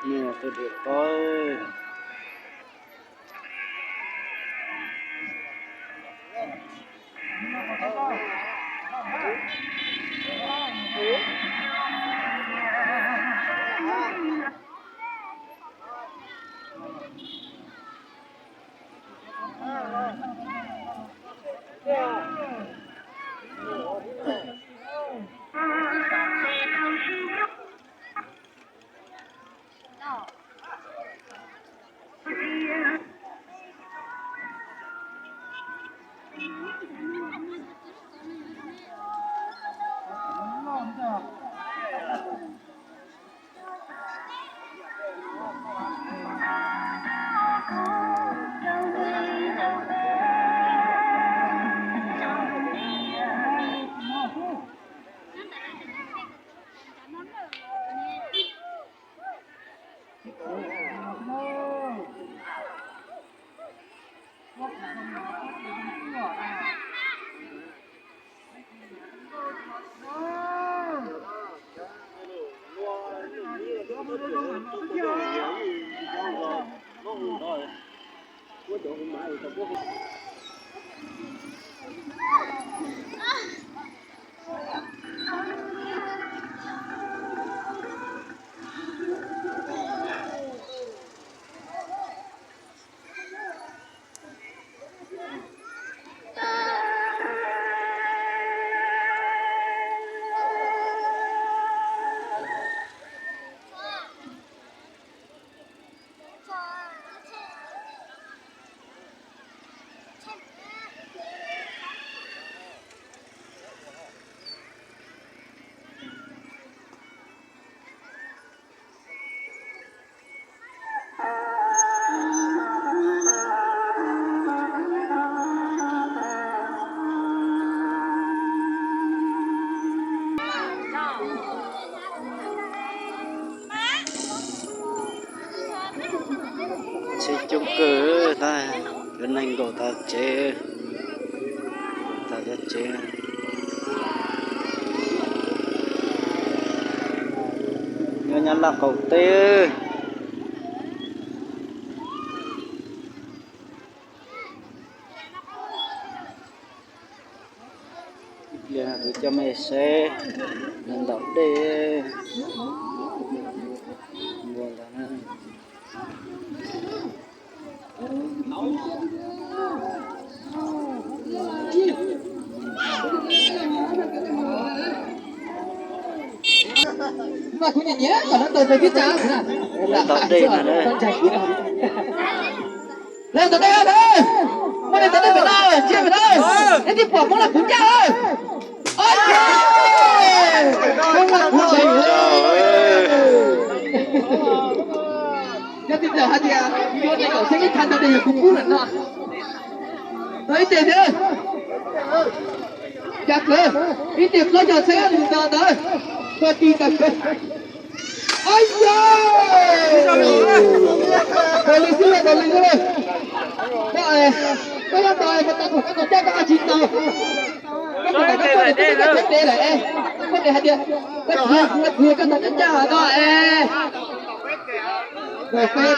Nws tus dua tod. Txhij coob kawg, tab cov neeg nkaum tas tsev, tas cov tsev. Nyob Nyab Laj qaum teb. Ib pliag kuv coj mej saib ntaus dej npua ntawd na. Ntaus dej na. Lawv ntawm dej, muaj li ntawd dej pem no, ntsia pem no, nej twb pom Hmoob los kuv ncaj lawm. Hmoob los kuv ntawd. Yog tij laug hais tias yuav nees nkaum xeeb ib thaj ntawd yog kuv pub lawm no. Tau ib teg thiab. Cas kawg, ib teg plaub caug xeeb lwm no ntawd. Koj ti kawg kawg. Ab yog, tau li xwb, tau li xwb. Koj, koj yuav tau mas tau thaum koj tau caj koj tsis tau. Koj tau tau koj tau caj koj tau caj lawm es. Koj tias hais tias koj txiv, koj txiv koj tau caj caj no es. Peb teg,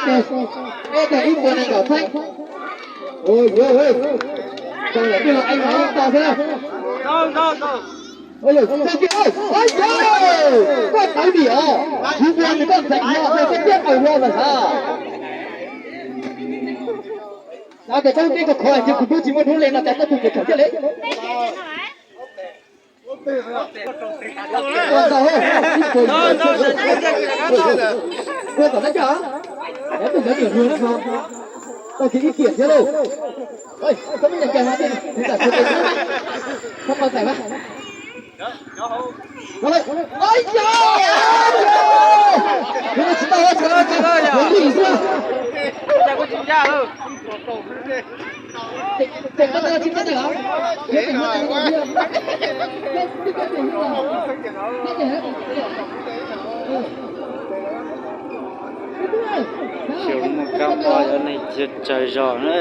peb teg ib puas nees nkaum xeeb. Tau lawm, twb los eej los tau thiab na. Koj tawv vim os, kuv ua nws koj ntxeev hlo, koj thiaj tawv hlo lawm na. Xav tias koj lub teb koj khov ces kuv twb tsis muaj hnub li no cas koj tus tes khov thiaj li. Ua kom lab caj, ua kom lab caj, tau kiag ib tiam thiab lauj. Koj muab ncaim ncaim no, kuv tam sim tes xwb, koj pab txais mas. Ua li, ua li, tsis tau, tsis tau, tsis tau, ua li xwb. Ces koj tsis tau os. Xyov muaj kab mob cov neeg cia tsawg zog na.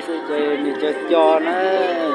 Ces nws cov co na.